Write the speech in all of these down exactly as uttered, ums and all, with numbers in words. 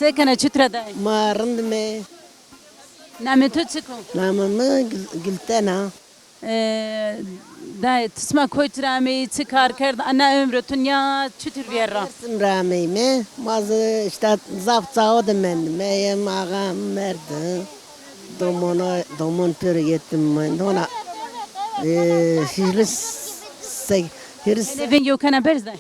Se kena, çitur a dayê? Ma rind me. Namê to çik o? Namê mi Gül-, Gülten a. E, dayê, ti sima kotî ra ameyî, çi kar kerd, a na omrê to nîya çitur vîyerra? Dêrsim ra ameyîme. Ma zî îşte zaf cao de mendîme. Yê mi axa mi merdi. Domona, domon pêro yetim mendî. Hona, e, hîris se-, hîris Ene veng yew kena berz de.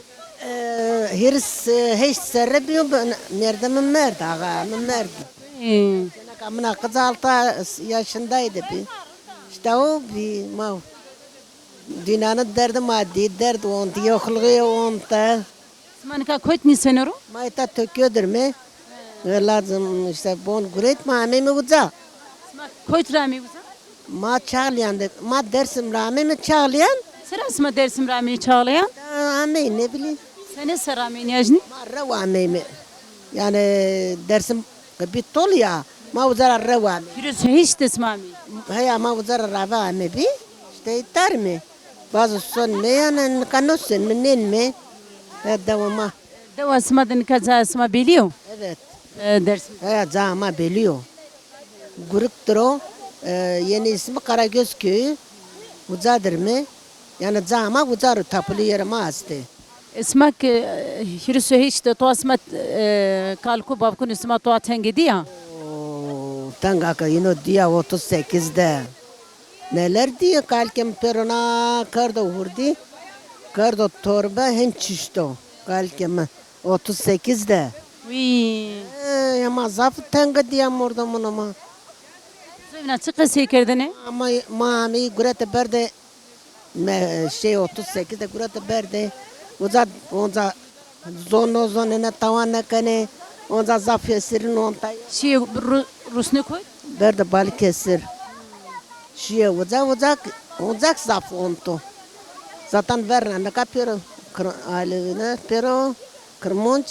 E, hîris, e, heşt serre bîyo, ben-, merdimî merd, axa mi merd. Ê. Ceneka min a qiz altı yaşındaydı bî. İşte o bî, ma dünyanın derdi ma dî, derd ont, yoxluğu ont. Sima nika kotî nîseno ro? Ma îta Tokyo dir me. Lazım işte bon guret ma ameyme uca. Sima kotî ra ameyî uca? Ma Çağlayan de, ma Dersim ra ameyme Çağlayan. Sera sima Dersim ra ameyî Çağlayan? Amey ne bileyim. Senê ser ameyî nîyajnî? Ma rew ameyme. Yani Dersim qibî tol ya. Ma uca ra rew amey. Hîris û heşt de sima ameyî? Heya ma uca ra rave amey bî. İşte îta rime. Bazı son me yani nika no sen mi nen mi. He dewa ma. Dewa sima de nika ca sima belî yo? Evet. E, Dersim. Heya ca ma belî yo. Guriktir o, e, yeni ismi Karagöz köyü, ucadır mı? Yani ca ma ucar o, tapulu yeri ma astê. Sima ke, e, hîris û heşt de to sima, e, kalku bavkun sima to tenge dîya? Oo, tenga ke ino dîya otuz sekiz de. Neler dîyo, kalkê mi pêro na kerdo hurdî, kerdo torbe hem çişto kalkê mi. Otuz sekiz de. Wî. E, ya ma zaf tenge dîya mordomun ama. Zewna çi qesey kerdene? Ama ma ameyî gurete berde, me, şey, otuz sekiz de gurete berde. Uca, onca zon no zonene, tawan nekenê. Onca zaf hesirin onta. Şîye Ru-, Rusnî koy? Berde Balıkesir. Şîye uca, uca, uca zaf onto. Zaten verna nika pêro kir-, aile ne pêro Kırmanc.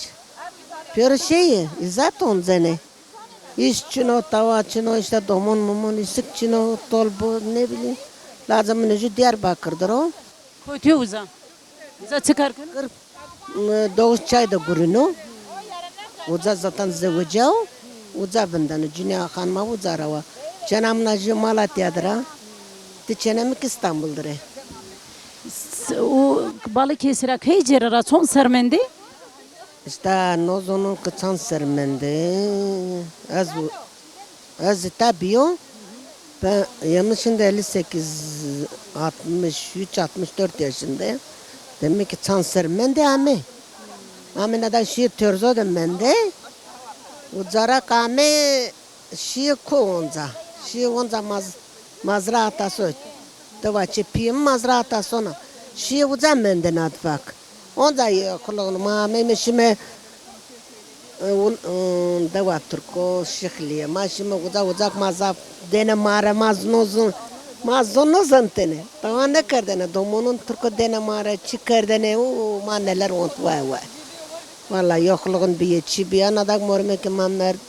Pêro şeyi, îzat oncenê. Îş çino, tawa çino, işte domon momon, îsik çino, tolbo, ne bileyim. Lazım ne ju Diyarbakırdır o. Kotî yo uza? Uza çi kar keno? Kır, m, Doğuş çay da gurino. Uza zaten zewecao. Uza vindeno. Cünya xanima uza ra wa. Çena mina ju Malatya dira. Ti çene mi ki İstanbul dire. S-, o Balıkesir'a key cêre ra çond ser mendê? İşte no zonon ki çand ser mendê. Ez, ez îta bîyo. Ben yemin şimdi elli sekiz, altmış üç, altmış dört yaşındayım. Demek ki çand ser mendê ame. Ame na da şî terzo de mendê. Uca ra kame. Şîye ko onca. Şîye onca maz-, mazra ataso. Dewa çê pîyê mi mazra atasona. Şîye uca mende nadvak. Onca yê kulağını ma ameyme şime, e, un, un, dewa Turko Şixliye. Ma şime uca ucak ma zaf dene mare ma zno zin. Ma zno zintene. Tawa ne kerdene. Domonun Turko dene mare çi kerdene. U, ma neler ont vay vay. Valla yoxluğun bîye çi bîye. Ana dak mormeke ma merd.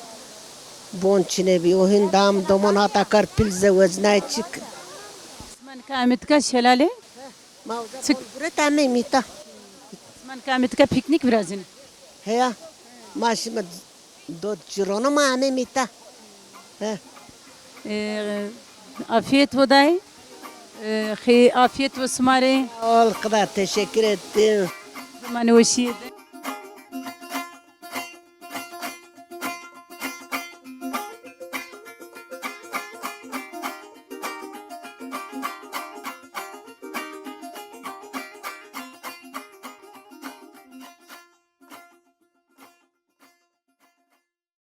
Bon çinê bî. O hin dam domon hata kerd pîl zewecnay çik. Sima nika ametika şelale? Ma uca çik? Bon guret ameyme îta. Sima nika ametika piknik virazîne? Heya. Ma şime do çirona ma ameyme îta. He. E, afiyet vo dayê. E, xê-, afiyet vo sima rê. Ol qida teşekkür ettim. Zimanê weşîye de.